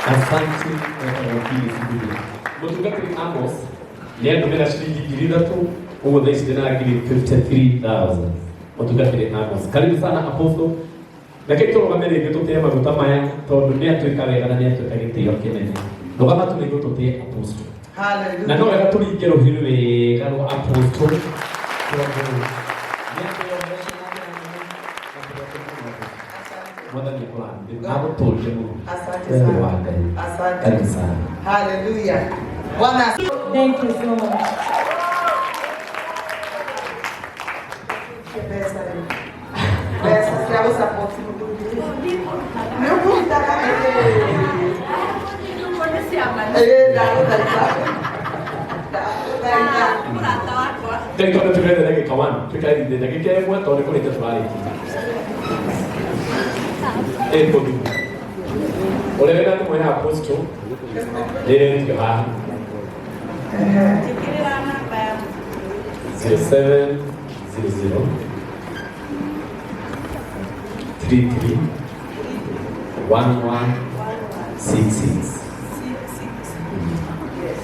Asante etagwo Phyllis Mburia. Mũtungatĩri Amos nĩ andũmĩra ciringi 3,000, ũguo thaa ici ndĩna ngiri 53,000. Mũtungatĩri Amos, karibu sana Apostle. Reke tũrũgame rĩngĩ tũtĩe maguta maya tondũ nĩ atwĩka wega na nĩ atwĩka gĩtĩo kĩnene. Rũgama tu nĩguo tũtĩe Apostle. Na no wega tũringe rũhĩ wega rwa Apostle tondũ nĩ atwĩohece na njĩra nene na tũgake mũno. Mwathani akũrathime na agũtũrie mũno. Asante Wendo wa sana. Ngai. Asante. Karibu sana. Hallelujah. Bwana Thank you so much. Mbeca rĩ. Mbeca cia gũsupport mũthuri. Nĩ ũkũrutaga ĩĩ ndagũthaitha. Ndagũthaitha. Rĩu tondũ tũrĩ ndagĩka 1, tũikare ndagĩka 1 tondũ nĩ kũrĩkia tũrarĩkia. Ĩ mũthuri. Ũrĩa wĩna thimũ ya Apostle nĩĩretio haha. 0700 33 11 66. Yes.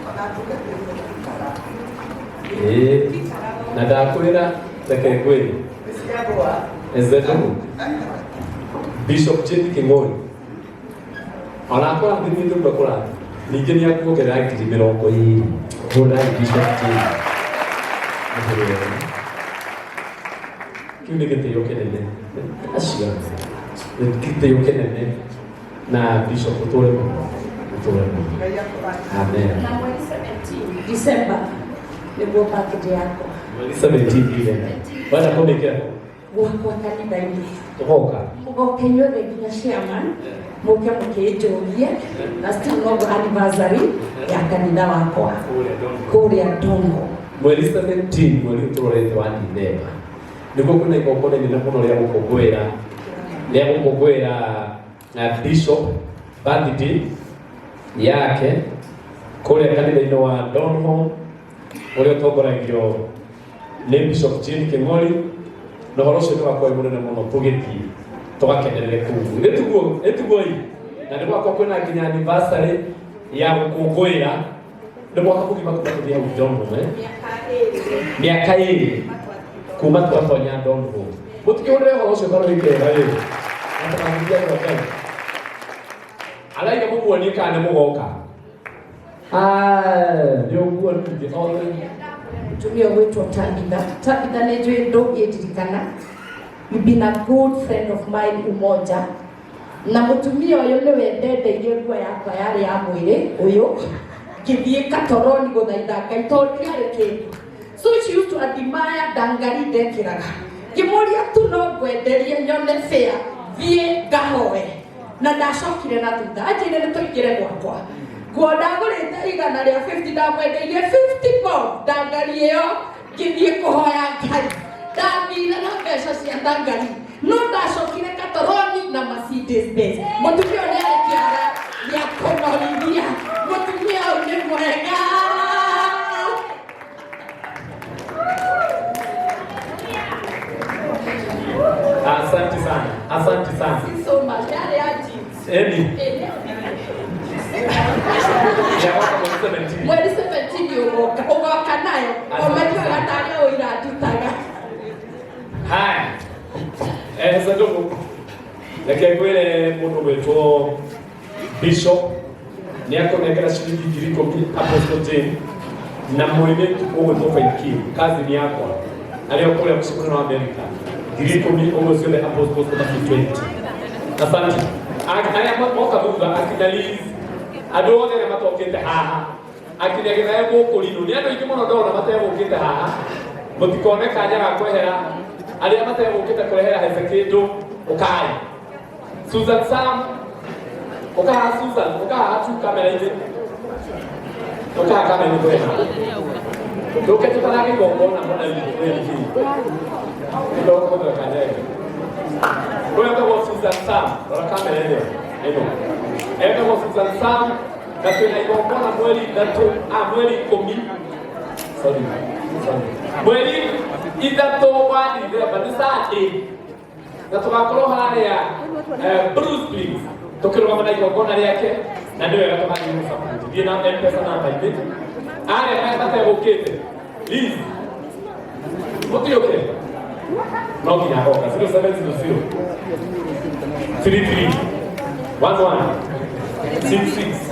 Ona tungatĩri mũtikara. Ĩĩ, na ndakwĩra reke ngwĩre Nĩ ciagũa. Ezetu Bishop Jane King'ori ona akũrathimĩte ũguo akũrathima ningĩ nĩ akuongerera 20,000. Hũrai Bishop Jane mũhũre. Kĩu nĩ gĩtĩo kĩnene, acio nĩ gĩtĩo kĩnene na Bishop ũtũre mũno, ũtũre mũno. Ngai akũrathime. Amen. Na mweri 17 December nĩguo birthday yakwa. Mweri 17 December wenda kũmĩkĩra Gwakwa kanitha-inĩ. Tũgoka. Mũgoka inyuothe nginya chairman mũke mũkĩnjũrie na still noguo anniversary ya kanitha wakwa kũrĩa Ndongo. Mweri 17, mweri ũyũ tũrorete wa Dithemba, nĩguo kwĩna igongona inene mũno rĩa gũkũngũĩra na bishop birthday yake kũrĩa kanitha-inĩ wa Donholm ũrĩa ũtongoragio nĩ Bishop Jane King'ori, na ũhoro ũcio nĩ wakwa wĩ mũnene mũno tũgĩthiĩ tũgakenerere kũu nĩtuguo nĩtuguo i na nĩ gwakwa kwĩna nginya anniversary ya gũkũngũĩra nĩ mwaka mũgima kuma tũthiĩ hau Donholm, eh? Mĩaka 2 kuma twatonya Donholm. Mũtikĩhũrĩre ũhoro ũcio karũhĩ kega rĩ na tũkahuria andũ a Ngai araiga mũmuonie kana nĩ mũgoka. Ah, nĩ ũguo ningĩ othe. Mũtumia ũgwĩtwo Tabitha. Tabitha nĩ njũĩ ndũngĩndirikana. You've been a good friend of mine umoja. Na mũtumia ũyũ nĩwe ndendeirie nguo yakwa yarĩ ya mwĩrĩ ũyũ ngĩthiĩ katoroni gũthaitha Ngai tondũ ndiarĩ kĩndũ. So she used to admire ndangari ndekĩraga. Ngĩmũria tu no ngwenderie nyone fare thiĩ ngahoe. Na ndacokire na thutha anjĩire nĩ tũingĩre gwakwa. Nguo ndagũrĩte 150 ndamwendeirie 50 bob ndangari ĩyo ngĩthiĩ kũhoya Ngai. Ndathire na mbeca cia ndangari no ndacokire katoroni na Mercedes Benz. Mũtumia ũyũ nĩ arĩ kĩara gĩa kũnorithia. Mũtumia ũyũ nĩ mwega. Asante sana, asante sana. Thank you so much. Yarĩ ya jeans. Emi ya mwaka mweri 17. Mweri 17 ũgoka ũgoka nayo o matuaga tarĩ o irandutaga. Haya, sanduku reke ngwĩre mũndũ gwĩtwo Bishop nĩ akũnengera ciringi 10,000 Apostle Jane na mũirĩtu ũgwĩtwo Faiki cousin yakwa arĩa kũrĩa mũciĩ mũnene wa America 10,000, ũguo ciothe Apostles macio 20. Asante. Arĩa moka thutha akina Liz, andũ othe arĩa matokĩte haha akina gĩthae gũkũ rinũ nĩ andũ aingĩ mũno ndona mategũkĩte haha mũtikone kanya ga kwehera arĩa mategũkĩte kũrehera hece kĩndũ ũkai. Susan Sam ũkaha, Susan ũkaha tu kamera-inĩ, ũkaha kamera-inĩ kũreha ndũke tũtaragĩgongona mũna wĩrĩ ndokũhũthĩra kanya ĩyo. Ũyũ etagwo Susan Sam, rora kamera ĩyo ĩno, etagwo Susan Sam na twĩna igongona mweri 3, mweri 10, sorry, sorry, mweri 3 wa Dithemba nĩ Sunday. Na tũgakorwo harĩa Bruce Springs tũkĩrũgama na igongona rĩake, na nĩ wega tũgathiĩ gũsupport. Thiĩ na M-Pesa namba-inĩ. Arĩa mategũkĩte, please mũtiũke, no nginya agoka. 0700 33 11 66.